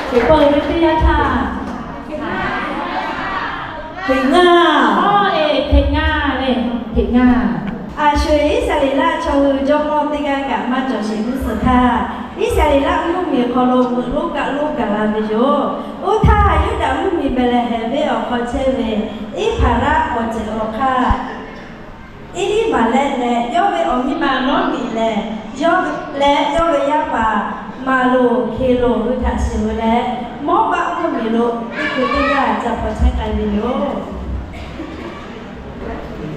Teꞈ peuˬ ve teˇ yanˇ htaˇ, hteꞈ ngaˇ, hteꞈ ngaˇ le, hteꞈ ngaˇ. A sho-eˬ Iˉsaˍreˍlaˆ chaw hui jawˇmawˇ teˇ g'aˇ kaꞈ maˇ cawˬ sheˍ g'uˇ suhˍ htaˇ, Iˉsaˍreˍlaˆ mvuhˇmiˬ hk'aw lo meuꞈ lonˉ kaˆ lonˉ gaˬ la ve yoˬ. Oˇ htaˇ, Yuˇdaꞈ mvuhˇmiˬ Behˍlehˍhehnˍ venˇ awˬ hk'aw chehˇ ve Eˇhpaˍraˆ awˬ ceuˬ awˬ hk'aˇ, Eˇliˇmaˍlehˆ leh yawˇ ve awˬ miˇ ma Nawˉmiꞈ lehˬ, yawˇ leh yawˇ ve yaˇ paˍ Maˍloˍ, Heˍloˍ hui htaꞈ shiˍ ve leh, Mawˇbaˆ mvuhˇmiˬ lo teˇ hkui teˇ yanˇ ca hpaw chehˇ k'ai ve yoˬ.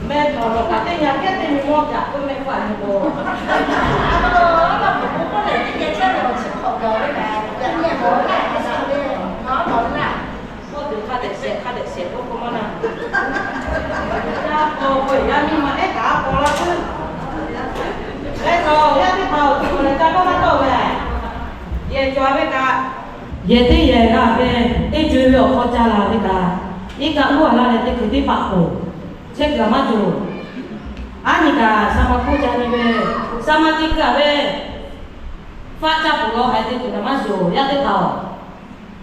Meh htaꞈ lawˬ kaꞈ teˇ nyi kehˉ teˇ nyi mawˇ jaꞈ k'oˆ meh hpaꞈ nyi k'o, a, a, a, k'oˆ lehˬ teˇ geh chehˇ ve awˬ chi hk'awꞈ gaˬ ve kaꞈ, yaꞈ nyi a k'awꞈ laˇ hk'a shaˍ ve, a, k'awꞈ laˇ. K'oˆ tuˬ hk'a dehꞈ shehˍ hk'a dehꞈ shehˍ k'oˆ k'o maˇ na. Yaˇ paw k'o yaˇ miˇ ma ehˉ kaꞈ a paw laˇ tuˬ. Leh tawˬ yaˇ teˇ hpaˍ awˬ tuˬ leh ca kawˇ maˇ tawˆ ve, yehˬ cawˬ ve kaꞈ, yehˬ teˇ yehˬ g'a ve, teˇ co e ve awˬ hk'aw ca la ve kaꞈ, iˉ kaˆ luˉ a laˇ leh teˇ hkui teˇ paˆ k'oˍ chehˇ kuiˬ a maˇ cawˬ. Aˉ nyi kaꞈ sa ma hk'oˆ ca nyi ve, sa ma te kuiˬ a ve, faˆ caˇ peuˬ law haiˬ te tuˬ kaꞈ maˇ shoˍ. Yaˇ teˇ hpaˍ-oˬ,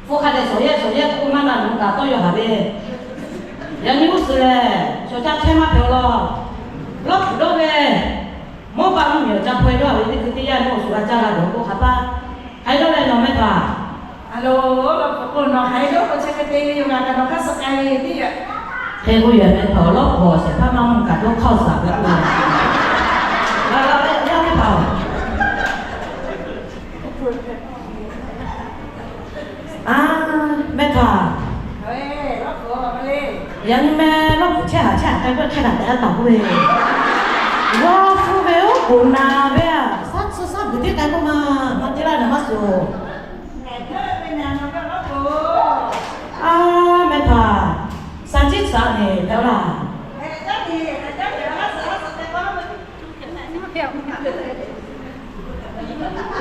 hpu hk'a dehꞈ shawˍ yehˇ shawˍ yehˇ k'oˆ maˇ na nawˬ hui kaꞈ tawˇ yaw haˍ ve. Yaꞈ nyi g'uˇ suhˍ lehˬ, shawˍ caˇ chehˇ maˇ hpehꞈ law. Lawˇ hpfuhˍ dawˇ ve, Mawˇbaˆ mvuhˇmiˬ awˬ ca hpaw e dawˇ ve teˇ hkui teˇ yanˇ nawˬ awˬ shu g'a caˇ g'a dawˬ k'oˆ hk'a hpaˇ, hk'aˬ hk'e dawˇ leh nawˬ meh hpaˍ. A lo, lawˇ hpfuhˍ k'o nawˬ hk'aˬ hk'e dawˇ k'o chi hk'e te ve yoˬ, ngaˬ kaꞈ nawˬ hk'aˇ suh k'ai ve teˇ yanˇ. Hk'e k'oˆ yaꞈ meh hpaˍ-oˬ, lawˇ hpfuhˍ shehˍ hpaˇ maˇ mvuhˇ kaꞈ dawˇ hk'aˇ suh ve k'oˆ ve. G'a g'a ve yaˇ teˇ hpaˍ-oˬ. A, meh htaꞈ. Yaꞈ nyi meh lawˇ hpfuhˍ chehˇ haꞈ chehˇ haꞈ k'ai k'oˆ hk'e htaꞈ tehꞈ a taˍ k'oˆ ve, g'aw hpu ve oˉ k'oˍ na ve a, shaˉ tsuhˇ shaˉ guiˬ teˇ k'ai k'oˆ ma, maˇ te laˇ na maˇ suhˍ. A, meh htaꞈ, shaˉ ciˉ shaˉ nehˬ hpehꞈ laˇ.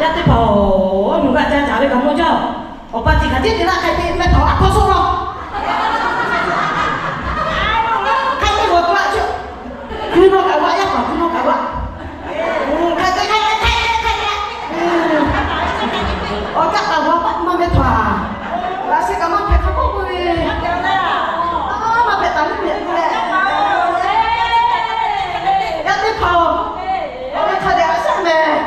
Yaˇ teˇ hpaˍ-oˬ, nawˬ g'a ca caˍ ve kaꞈ mawˇ jaˇ-oˬ. Awˬ pa tiꞈ hk'aˬ tiˉ te laˇ k'ai te meh htaꞈ a hkawˇ soˆ law. Hk'aˬ hk'e g'awˬ k'oˆ laˇ chi. Hkui nawˇ kaꞈ g'aꞈ, yaˇ paˍ hkui nawˇ kaꞈ g'aꞈ. Hk'aˬ hk'e, hk'aˬ hk'e, hk'aˬ hk'e. Awˬ caˆ taˍ g'aw paˆ maˇ meh htaꞈ. Laꞈ sheh kaꞈ maˇ hpehꞈ hk'a k'oˆ k'oˆ ve. Maˇ hpehꞈ taˍ ve mehˍ k'oˆ leh. Yaˇ teˇ hpaˍ-oˬ, awˬ meh hk'a dehꞈ a shaˉ mehˍ.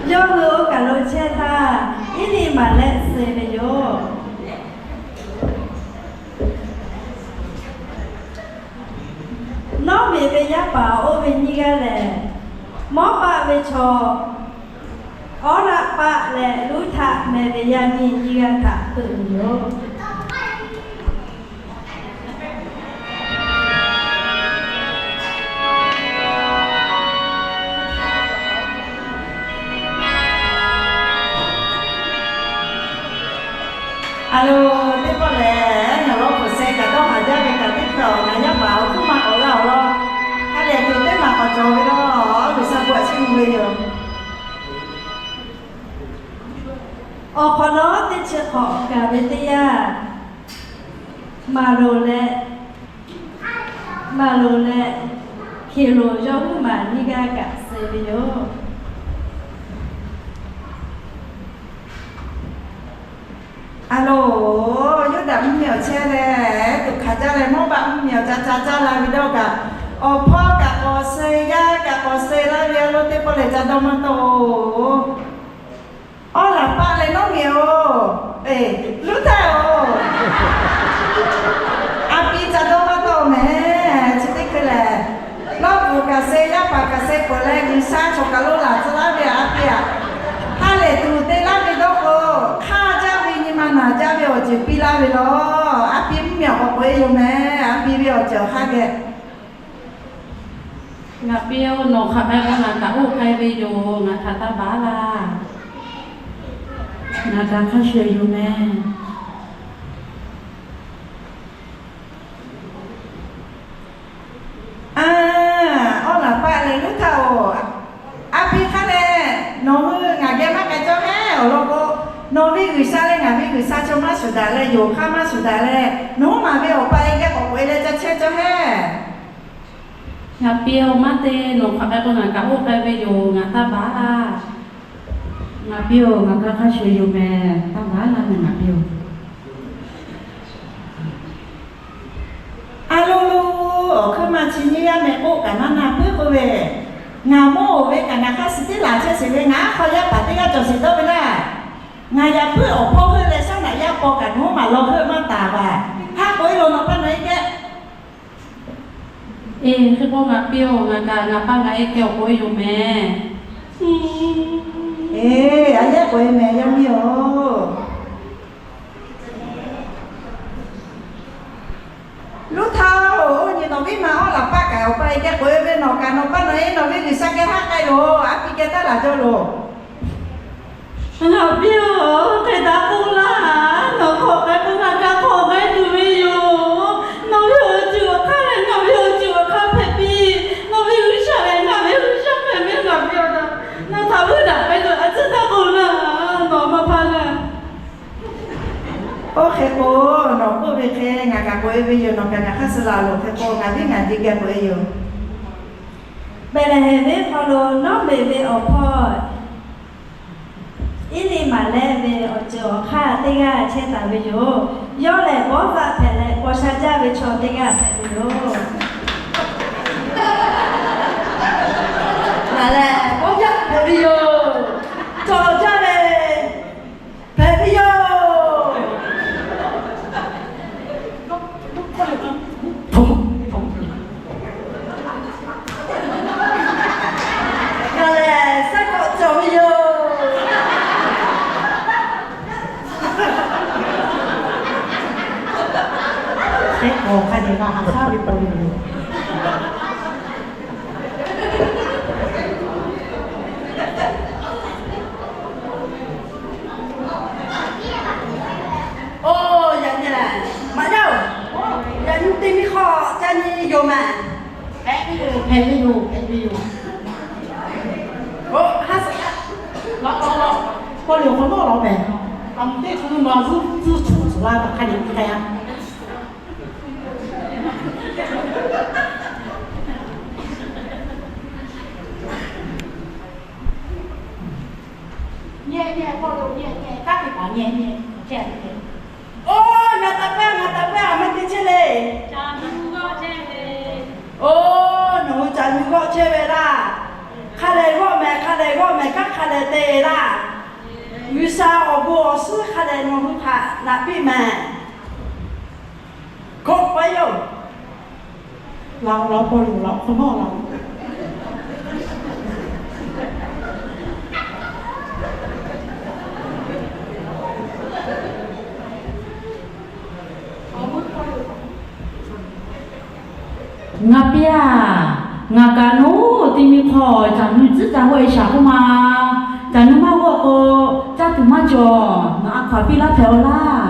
Yawˇ hui oˇ kaˬ lo chehˇ htaˇ, Eˇliˇmaˍlehˆ suh ve yoˬ. Nawˉmiꞈ ve yaˇ paˍ oˇ ve nyiˇ g'aˇ lehˬ, Mawˇbaˆ ve chaw Awˉlaˆpaˆ leh Luˇhtaˆ meh ve yaˇ miˇ nyiˇ g'aˇ htaꞈ hpeuꞈ ve yoˬ. A lo, teˇ pawˆ lehˬ, ngaˬ lawˇ hpfuhˍ sheh kaꞈ dawˇ haˍ jaˇ ve kaꞈ teˇ hpaˍ-oˬ, ngaˬ yaˇ paˍ awˬ hkuiˉ ma k'awꞈ g'aˇ awˬ lawn, ha lehˬ tuˬ teˇ maˬ k'awꞈ cawˬ ve law, G'uiˬsha bon aꞈ chiˇ mvuh ve yoˬ. Awˬ hk'awꞈ nawˉ teˇ chi hk'awꞈ gaˬ ve teˇ yanˇ, Maˍloˍ leh, Maˍloˍ leh Heˍloˍ yawˇ huiˉ maˬ nyiˇ g'aˇ kaꞈ suh ve yoˬ. A lo, Yuˇdaꞈ mvuhˇmiˬ awˬ chehˇ leh, tuꞈ hkanˍ jaˇ leh Mawˇbaˆ mvuhˇmiˬ awˬ ca ca caˇ la ve dawˇ kaꞈ, awˬ hpawˇ kaꞈ k'awꞈ suh, yaˇ kaꞈ k'awꞈ suh laˇ ve a lo, teˇ pawˆ lehˬ ca dawˇ maˇ tawˆ-oˬ. Awˉlaꞈpaˆ leh Nawˉmiꞈ-oˬ, Luˉhtaˆ-oˬ, a pi ca dawˇ maˇ tawˆ-oˬ mehˍ. Chi teˇ hkui lehˬ, lawˇ puˍ kaꞈ suh, yaˇ paˍ kaꞈ suh peuˬ leh, G'uiˬsha chaw kaˬ lo laˬ tcuh laˇ ve a pi-aꞈ, ha lehˬ tuˬ te laˇ ve dawˇ k'o, hk'aˇ jaˇ ve nyi ma naˬ jaˇ ve awˬ ceuˬ piˇ laˇ ve law. A pi mvuhˇmiˬ awˬ k'awꞈ k'oꞈ-e yoˬ mehˍ. A pi ve awˬ ceuˬ awˬ hk'aˇ geh Ngaˬ pi-oˬ, nawˬ hk'aˬ hk'e k'o ngaˬ htaꞈ oˇ k'ai ve yoˬ. Ngaˬ htaꞈ taˇ baˬ laˇ. Ngaˬ htaꞈ hk'a shuˍ yoˬ mehˍ. A, Awˉlaꞈpaˆ leh Luˉhtaˆ-oˬ, a pi hk'a leh nawˬ hui ngaˬ geh maˇ k'ai cawˇ mehˍ. Awˬ lawn k'o, nawˬ ve g'uiˬ G'uiˬsha leh ngaˬ ve G'uiˬsha chaw maˇ shuˍ daꞈ leh, yonˍ hk'aˇ maˇ shuˍ daꞈ leh, nawˬ hui maˬ ve awˬ pa e gaˇ k'awꞈ k'oꞈ e leh ca chehˇ cawˇ hehˉ. Ngaˬ piˇ-oˬ, maˇ te nawˬ hk'aˬ hk'e k'o ngaˬ kaꞈ oˇ k'ai ve yoˬ, ngaˬ taˇ baˬ laˇ. Ngaˬ piˇ-oˬ, ngaˬ kaꞈ hk'a shuˍ yoˬ mehˍ, taˇ baˬ laˇ mehˍ ngaˬ piˇ-oˬ. A lo lo, awˬ hkuiˉ ma chi nyiˇ g'aˇ meh k'oˆ kaꞈ maˇ na puiˉ k'oˆ ve, ngaˬ mawˇ-oˬ ve kaꞈ ngaˬ hk'aˇ suh teˇ laˬ chehˇ sheˍ ve, ngaˬ aˉ hk'aw yaˇ paˍ teˇ g'aˇ cawˬ sheˍ dawˇ ve laˇ. Ngaˬ yaꞈ puiˉ awˬ hpawˇ heuˆ leh shaˉ naꞈ yaˇ paw kaꞈ nawˬ hui maˬ law heuˆ maˇ taˍ baˬ. Haˉ k'oˆ-e lo nawˬ pa nawˬ e kehˉ. Eˬ, hk'e k'o ngaˬ piˇ-oˬ, ngaˬ kaꞈ ngaˬ pa ngaˬ e kehˉ awˬ k'oꞈ e yoˬ mehˍ. Eˬ, a yehˉ k'oꞈ e mehˍ yaˇ miˇ-oˬ. Luˇ htaˇ-oˬ, oˇ nyi nawˬ viˉ ma awˉ laˬ paˆ kaꞈ awˬ pa e kehˉ k'oꞈ e ve, nawˬ kaꞈ nawˬ pa nawˬ e nawˬ ve G'uiˬsha geh haˆ k'ai loˬ, aˉ pi geh taˇ laˬ jaw loˬ. Ngaˬ piˇ-oˬ, hk'e daꞈ k'oˆ laˇ, nawˬ hk'aˬ hk'e k'oˆ ngaˬ kaꞈ hk'aˬ hk'e tuˬ ve yoˬ. Nawˬ ve awˬ ceuˬ awˬ hk'aˇ lehˬ ngaˬ ve awˬ ceuˬ awˬ hk'aˇ hpehꞈ piˇ. Nawˬ ve G'uiˬsha lehˬ ngaˬ ve G'uiˬsha hpehꞈ ve ngaˬ piˇ-oˬ. Nawˬ htaꞈ vuiˇ daꞈ k'ai tuˬ a tcuhˉ taˇ k'oˆ laˇ, nawˬ maˇ hpaˇ laˇ. Oˇ hk'e k'o, nawˬ k'oˆ ve hk'e ngaˬ kaꞈ k'oꞈ e ve yoˬ, nawˬ kaꞈ ngaˬ hk'aˇ suh laˬ loˬ. Hk'e k'o ngaˬ viˉ ngaˬ nyi geh k'oꞈ e yoˬ. Behˍlehˍhehnˍ venˇ hk'aw lo Nawˉmiꞈ ve awˬ hpawˇ Eˇliˇmaꞈlehˇ ve awˬ ceuˬ awˬ hk'aˇ teˇ g'aˇ chehˇ taˍ ve yoˬ. Yawˇ lehˬ Bawˇzaˆ hpehꞈ leh paw sha jaˇ ve chaw teˇ g'aˇ hpehꞈ ve yoˬ. Ngaˬ lehˬ Bawˇzaˆ hpehꞈ ve yoˬ. Cawˬ jaˇ ve hpehꞈ ve yoˬ. Ngaˬ lehˬ Saiˉ k'awꞈ cawˬ ve yoˬ. Saiˉ k'awꞈ hk'a dehꞈ g'a haꞈ shaˉ ve k'o yoˬ. Oˇ, yaꞈ nyi lehˬ, maꞈ yaˇ-oˬ, yaꞈ nyi teˇ miˇ hk'aw ca nyi yoˬ mehˍ. Hpehꞈ ve yoˬ, hpehꞈ ve yoˬ, hpehꞈ ve yoˬ. Oˇ, ha suhˍ, la la la, k'aw liꞈ awˬ hk'aw nawˉ la mehˍ. Aˬ mvuhˇ teˇ hk'aw ma zuhˇ zuhˇ cuˬ cuˬ la hk'a dehꞈ k'ai a. Oˇ, ngaˬ taˍ pehˇ, ngaˬ taˍ pehˇ, a ma te chehˇ le. Oˇ, nawˬ hui caꞈ nyi g'awˆ chehˇ ve laˇ. Hk'a lehˬ g'awˆ mehˍ, hk'a lehˬ g'awˆ mehˍ, kanˉ hk'a lehˬ te laˇ. G'uiˬsha awˬ bon awˬ suhˉ hk'a lehˬ nawˬ hui htaꞈ naꞈ piˇ mehˍ. K'oˆ paˇ yoˬ. Laꞈ laꞈ paw yoˬ, laꞈ hk'aw nawˉ laꞈ. Ngaˬ piˇ-aˬ, ngaˬ kaꞈ nawˬ teˇ miˇ hk'aw caꞈ nu tcuhˉ ca g'awˆ e shaˍ k'oˆ ma. Caꞈ nu maˇ g'awˆ k'o, caˇ tuˬ maˇ cawˬ. Nawˬ a hkaw-anˬ piˇ laˇ hpehꞈ-aw laˇ.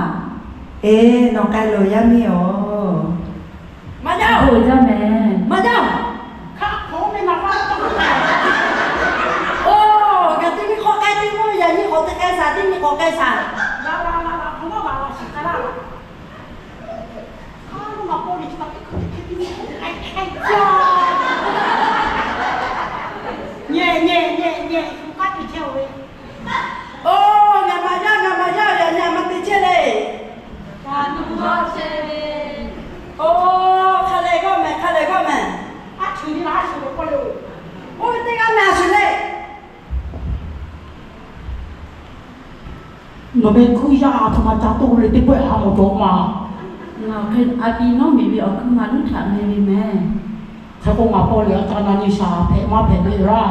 Eˬ, nawˬ k'ai loˬ yaˇ miˇ-oˬ. Maˇ jaˇ-oˬ, jaˇ mehˍ. Maˇ jaˇ-oˬ. Hk'a hk'awꞈ ve naˍ baˆ taˇ k'oˆ. Oˇ, ngaˬ teˇ miˇ hk'aw k'ai teˇ mvuhˇ, yaꞈ nyi k'awꞈ te k'ai shaˍ, teˇ nyi k'awꞈ k'ai shaˍ. Laꞈ laꞈ laꞈ laꞈ, hk'aw nawˉ laꞈ laꞈ shiˍ k'ai laˇ. Hk'a lo maˇ k'oˆ ve chi kaꞈ teˇ hkui teˇ hkui k'ai k'ai jaˇ. Nyehˬ nyehˬ nyehˬ nyehˬ, hk'a te chehˇ-oˬ ve. Oˇ, ngaˬ maꞈ yaˇ, ngaˬ maꞈ yaˇ, yaꞈ nyi a ma te chehˇ le. Oˇ, hk'a lehˬ g'awˆ mehˍ, hk'a lehˬ g'awˆ mehˍ. Oˇ ve teˇ g'aˇ mehˍ a shuˍ le. Nawˬ ve hkuˇ yaˇ a htoꞈ ma ca toˆ le teˇ pawehˇ a mawˬ cawˬ ma. Ngaˬ hk'e a pi nawˉ miˬ ve awˬ hkuˇ ma Luˉhtaꞈ meh ve mehˍ. Hk'e k'o ngaˬ paw lehˬ a ca na nyi shaˍ hpehꞈ maˇ hpehꞈ ve laˇ.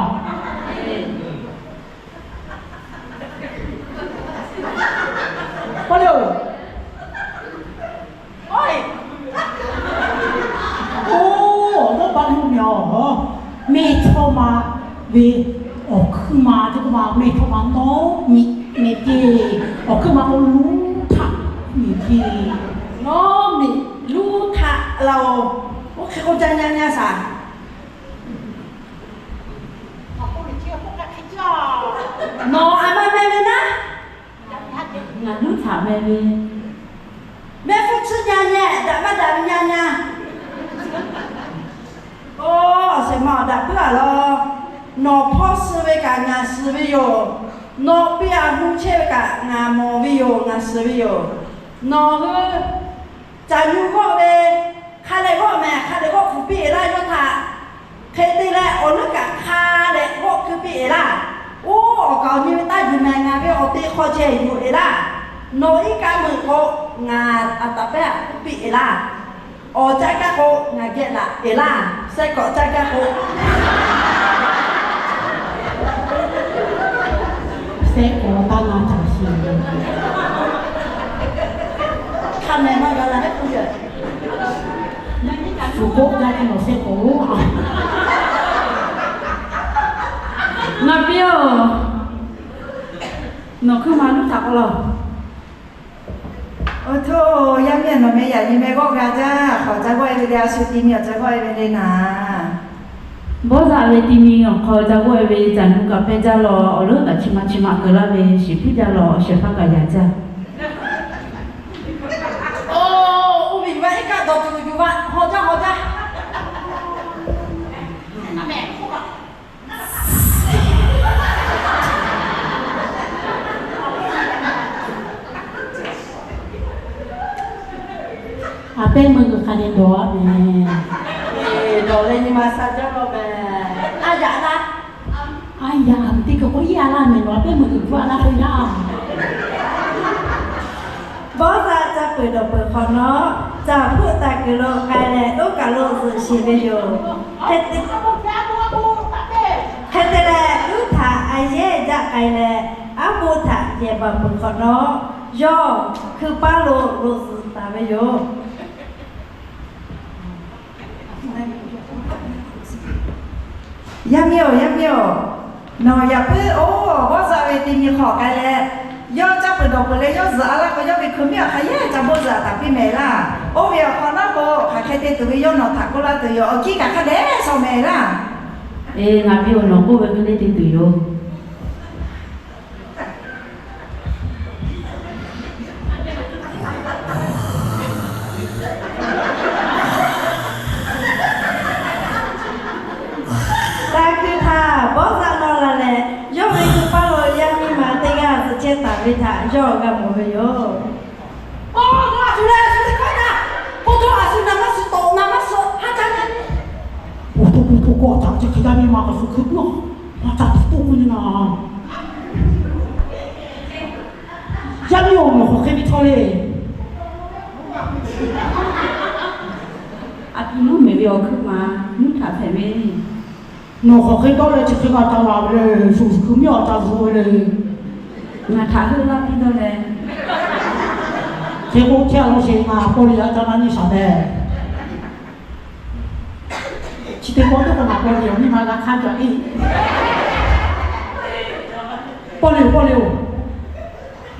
Paw lehˬ-oˬ. Oˇ, awˬ mawˇ baˆ luˇ meh-oˬ, mehˇ htawˇ ma ve awˬ hkuiˇ ma teˇ k'oˆ ma, mehˇ htawˇ ma nawˉ miꞈ mehˍ ceˇ. Awˬ hkuiˇ ma k'o Luˉhtaꞈ mehˍ ceˇ. Nawˉ miꞈ Luˉhtaꞈ laˇ-oˬ. Oˇ hk'e k'oˆ jaˇ nyaˇ nyaˇ shaˍ. Nawˬ a ma meh ve naˉ. Nuˉ htaꞈ meh ve, mehˆ hpfuhˇ tsuhˇ nyi nyi, daꞈ maˇ daꞈ ve nyi nyi. Oˇ, awˬ shehˍ ma awˬ daꞈ puiˉ a law. Nawˬ hpawˇ suh ve kaꞈ ngaˬ suh ve yoˬ. Nawˬ piˇ a hu chehˇ ve kaꞈ ngaˬ mawˬ ve yoˬ, ngaˬ suh ve yoˬ. Nawˬ hui caˬ nyu g'awˆ ve, hk'a dehꞈ g'awˆ mehˍ, hk'a dehꞈ g'awˆ kuˬ piˇ e laˇ yawˇ htaꞈ. Hk'e te leh awˬ leuˉ kaꞈ hk'a dehꞈ g'awˆ keu piˇ e laˇ. Oˇ, awˬ kaˍ awˬ nyi ve taˇ yuˬ mehˍ, ngaˬ ve awˬ te hk'aw ceh yuˬ e laˇ. Nawˬ iˉ kaˆ meuꞈ k'o, ngaˬ a taˍ pehˉ a k'oˆ piˇ e laˇ. Awˬ caˇ kaˇ k'o ngaˬ geh laꞈ e laˇ. Sehˉ kawꞈ caˇ kaˇ k'o, sehˉ kawꞈ taˇ na caˬ shiˍ. Hk'a mehˍ maˇ g'a la heˆ k'oˆ ve. Shu k'oˆ jaˇ ve nawˬ sehˉ kawꞈ oˬ. Ngaˬ piˇ oˬ. Nawˬ hkuiˉ ma nuˉ htaꞈ k'oˆ laˇ. Oˇ htoˇ, yaˇ miˇ a nawˬ meh yaꞈ nyi meh g'awˆ g'a jaˇ. Hk'aw ca g'awˆ e ve le, a shu ti mi awˬ ca g'awˆ e ve le naˍ. Bawˇ zaꞈ ve ti mi awˬ hk'aw ca g'awˆ e ve, caˬ nyu kaꞈ pehˇ jaˇ law, awˬ leuˉ kaꞈ chi ma chi ma keu laˇ ve, shiˍ piˇ jaˇ law, awˬ shehˍ hpaˇ kaꞈ yaꞈ jaˇ. Oˇ, oˇ ve yuˬ a iˉ kaˆ dawˬ tuˬ yuˬ vaꞈ haw jaˇ haw jaˇ. A pehˉ meuˇ g'uiˬ hk'a dehꞈ dawˬ a mehˍ. Dawˬ leh nyi ma sha jaˇ law mehˍ. A yaꞈ laˇ. A yaꞈ teˇ hkui k'o iˉ a laˇ mehˍ, nawˬ a pehˉ meuˇ g'uiˬ bvuhꞈ a laˇ k'o yaˇ. Bawˇ zaꞈ ca peuˬ dawˬ peuˬ hk'awꞈ nawˉ, caˬ hpfuhˆ taˍ kuiˬ lo k'ai leh, oˇ kaˬ lo zuhꞈ sheˍ ve yoˬ. Hk'e te leh, uˉ htaꞈ a yehˉ jaˆ k'ai leh, aˉ poˆ htaꞈ yehˬ baˬ peuˬ hk'awꞈ nawˉ, yawˇ hkui paˇ lo lo zuhꞈ taˍ ve yoˬ. Yaˇ miˇ oˬ, yaˇ miˇ oˬ, nawˬ yaꞈ puiˉ oˇ bawˇ zaꞈ ve ti nyi hk'awꞈ k'ai leh, yawˇ caˇ peuˬ dawˬ peuˬ leh yawˇ zuhꞈ a laˇ k'o, yawˇ ve hkui miˇ awˬ hk'aˬ yehˉ ca bawˇ zuhꞈ taˍ piˇ mehˍ laˇ. Oˇ ve awˬ hk'awꞈ nawˉ k'o, hk'aˬ hk'e te tuˬ ve yawˇ nawˬ htaꞈ k'oˆ laˇ tuˬ yoˬ. Awˬ kiˇ kaꞈ hk'a dehꞈ shawˍ mehˍ laˇ. Eˬ, ngaˬ piˇ oˬ, nawˬ k'oˆ ve hk'e te tuˬ yoˬ. Taˇ hkuiˇ htaˇ bawˇ zaꞈ law la leh, yawˇ ve hkui paˇ lo yaˇ miˇ ma teˇ g'aˇ zuhꞈ chehˇ taˍ ve htaꞈ yawˇ g'a mawˬ ve yoˬ. Oˇ, a shu leh a shu teˇ hkawˇ na, k'oˆ htawˇ a shu na maˇ shu tawꞈ na maˇ shu haˉ caˇ na. Oˇ htoˇ k'oˆ htoˇ k'awꞈ caꞈ chi hk'e yaˇ miˇ ma k'aꞈ shu hkui puiˉ a, maˇ caˇ tuˬ k'oˆ nyi na. Yaˇ miˇ oˬ, nawˬ hk'aˬ hk'e ve chaw le. A pi nuˉ mehˍ ve awˬ hkuiˉ ma nuˉ htaꞈ hpehꞈ ve. Nawˬ hk'aˬ hk'e dawˇ leh chi hk'e g'a ca la ve le, shu hkui miˇ awˬ ca zuhꞈ ve le. Ngaˬ htaꞈ heuˆ laˇ piˇ dawˇ leh. Hk'e k'o chehˇ a law sheˍ, ngaˬ paw liꞈ a ca na nyi shaˍ mehˍ. Chi teˇ pawˆ teˇ k'o ngaˬ paw liꞈ awˬ miˇ ma g'a hk'aˇ ca iˉ. Paw liꞈ, paw liꞈ oˬ.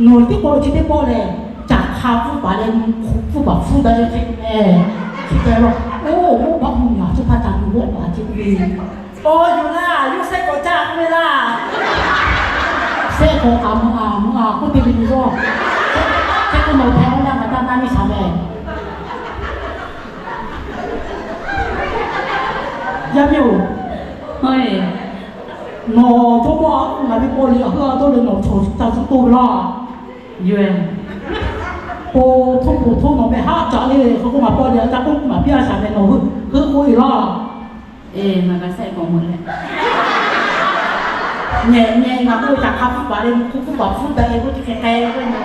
Nawˬ teˇ pawˆ chi teˇ pawˆ lehˬ, caˬ hk'a pfuhˇ paˍ leh, hk'oꞈ pfuhˇ paˍ hpfuhˇ daꞈ ve hk'e meh. Chi hk'e la, oˇ, oˇ baˆ mvuhˇ miˬ a chi htaˇ ca nyi g'awˆ paˍ ce ve. Oˇ, yuˬ laˇ, yawˇ sehˉ k'awꞈ caˇ k'oˆ ve laˇ. Sehˉ k'awꞈ kaꞈ mvuh a, mvuh a k'oˆ te ve yoˬ. Sehˉ k'oˆ nawˬ hpehꞈ a laˇ, ngaˬ taˇ na nyi shaˍ mehˍ. Yaˇ miˇ oˬ, nawˬ jawˇ mawˇ ngaˬ ve paw liꞈ a heuˆ a dawˇ leh nawˬ chaw ca zuhꞈ toˇ ve laˇ. Yoˬ. Poˬ htoˇ poˬ htoˇ nawˬ meh haˉ caꞈ le, hk'e k'o ngaˬ paw liꞈ a ca k'oˆ maˍ piˇ a shaˍ mehˍ, nawˬ hui heuˆ k'oˆ e laˇ. Eˬ, ngaˬ kaꞈ sehˉ k'awꞈ meuꞈ leh, nyi nyi ngaˬ k'oˆ ve caˬ hk'a pfuhˇ paˍ leh, hk'oꞈ pfuhˇ paˍ hpfuhˇ daꞈ e k'oˆ chi hk'e k'ai k'oˆ nyi.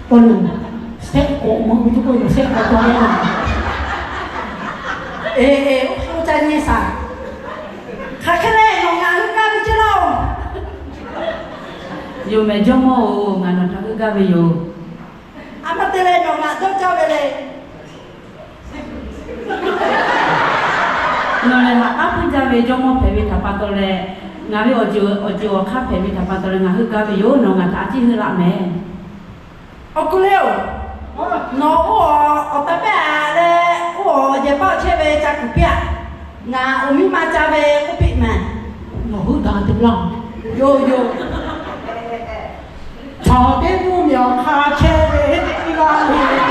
Paw liꞈ oˬ, sehˉ k'awꞈ meuꞈ ve tuˬ k'oˆ ve, sehˉ k'awꞈ caw le. Eˬ, oˇ hk'e k'o ca nyi shaˍ. Hk'aˬ hk'e leh nawˬ ngaˬ hui gaˇ ve ceˇ laˇ oˬ. Yoˬ mehˍ jawˇ mawˇ oˬ, ngaˬ nawˬ htaꞈ heuˆ gaˇ ve yoˬ. A ma te leh nawˬ ngaˬ dawˇ cawˇ ve le. Nawˬ lehˬ haꞈ k'aˉ puiˉ jaˇ ve jawˇ mawˇ hpehꞈ ve htaꞈ pa taw leh, ngaˬ ve awˬ ceuˬ awˬ ceuˬ awˬ hk'aˇ hpehꞈ ve htaꞈ pa taw leh ngaˬ heuˆ gaˇ ve yoˬ. Nawˬ ngaˬ htaꞈ a ciˉ heuˆ laˇ mehˍ. Awˬ kuˬ le oˬ, nawˬ oˇ awˬ taˇ pehˉ a leh, oˇ awˬ yehˬ paˇ awˬ chehˇ ve ca kuˬ piˇ a. Ngaˬ awˬ miˇ ma ca ve k'oˆ piˇ mehˍ. Nawˬ heuˆ daꞈ te laˇ. Yoˬ yoˬ. Awˬ hk'a chehˇ ve teˇ g'aˇ le le,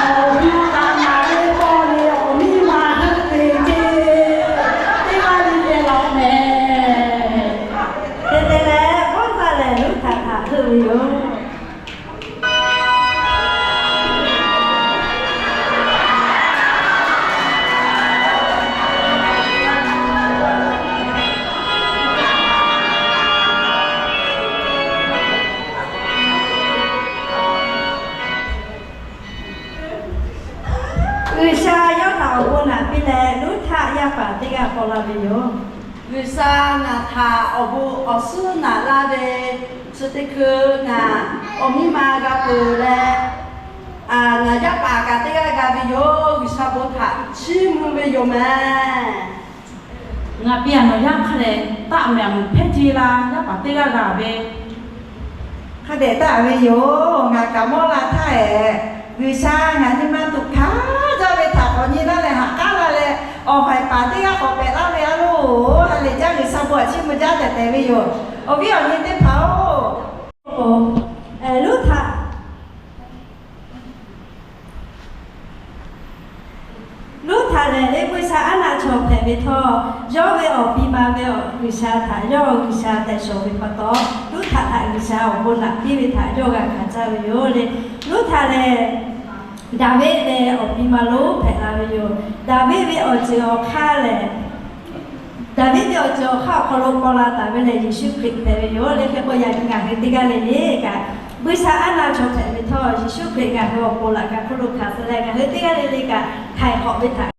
awˬ hui kaꞈ ngaˬ ve paw le awˬ miˇ ma hui te ce, teˇ g'aˇ le le laˬ mehˍ. Hk'e te leh, Bawˇ htaꞈ lehˬ Luˉhtaꞈ htaꞈ heuˆ ve yoˬ. G'uiˬsha yawˇ htaꞈ awˬ bon naꞈ piˇ leh, Luˉhtaˆ yaˇ paˍ teˇ g'aˇ paw la ve yoˬ. G'uiˬsha ngaˬ htaꞈ awˬ bon awˬ suhˉ naꞈ laˇ ve, chi teˇ hkui ngaˬ awˬ miˇ ma g'a peuˬ leh, ngaˬ yaˇ paˍ kaꞈ teˇ g'aˇ g'a ve yoˬ. G'uiˬsha bon htaꞈ chiˇ mvuh ve yoˬ mehˍ. Ngaˬ piˇ a nawˬ yaˇ hk'a dehꞈ taˆ mehˍ, a meuˍ hpehˇ ce la yaˇ paˍ teˇ g'aˇ g'a ve. Hk'a dehꞈ taˆ ve yoˬ. Ngaˬ kaꞈ mawˇ la htaˇ ehˍ, G'uiˬsha ngaˬ nyi ma tuꞈ hkanˍ jaˇ ve htaꞈ k'awꞈ nyi laˇ leh haꞈ k'aˉ la leh, awˬ haiˬ paˍ teˇ g'aˇ k'awꞈ pehꞈ laˇ ve a loˬ. Ha lehˬ jaˇ, G'uiˬsha bon htaꞈ chiˇ mvuh jaˇ tehꞈ tehꞈ ve yoˬ. Awˬ viˉ awˬ nyi teˇ hpaˍ-oˬ, Luˉhtaꞈ Luˉhtaꞈ lehˬ, leh G'uiˬsha aˉ naˆ chaw hpehꞈ ve htawˇ, yawˇ ve awˬ pi ma ve awˬ G'uiˬsha htaꞈ yawˇ G'uiˬsha tehꞈ shawˍ ve pa taw, Luˉhtaꞈ htaꞈ G'uiˬsha awˬ bon naꞈ piˇ ve htaꞈ yawˇ g'a hkanˍ caˇ ve yoˬ le. Luˉhtaꞈ lehˬ, Daˍviˆ ve awˬ pi ma lonˉ hpehꞈ la ve yoˬ. Daˍviˆ ve awˬ ceuˬ awˬ hk'aˇ lehˬ, Daˍviˆ ve awˬ ceuˬ awˬ hk'aˇ awˬ hk'aw lo paw la taˍ ve lehˬ, Yeˍsuˆ Hkriꞈ hpehꞈ ve yoˬ le. Hk'e k'o, yaꞈ nyi ngaˬ hui teˇ g'aˇ le le kaꞈ, G'uiˬsha aˉ naˆ chaw hpehꞈ ve htawˇ, Yeˍsuˆ Hkriꞈ ngaˬ hui awˬ pon laꞈ ka hk'oˆ lo hkanˍ suh leh, ngaˬ hui teˇ g'aˇ le le kaꞈ htaiˍ hk'awꞈ ve htaꞈ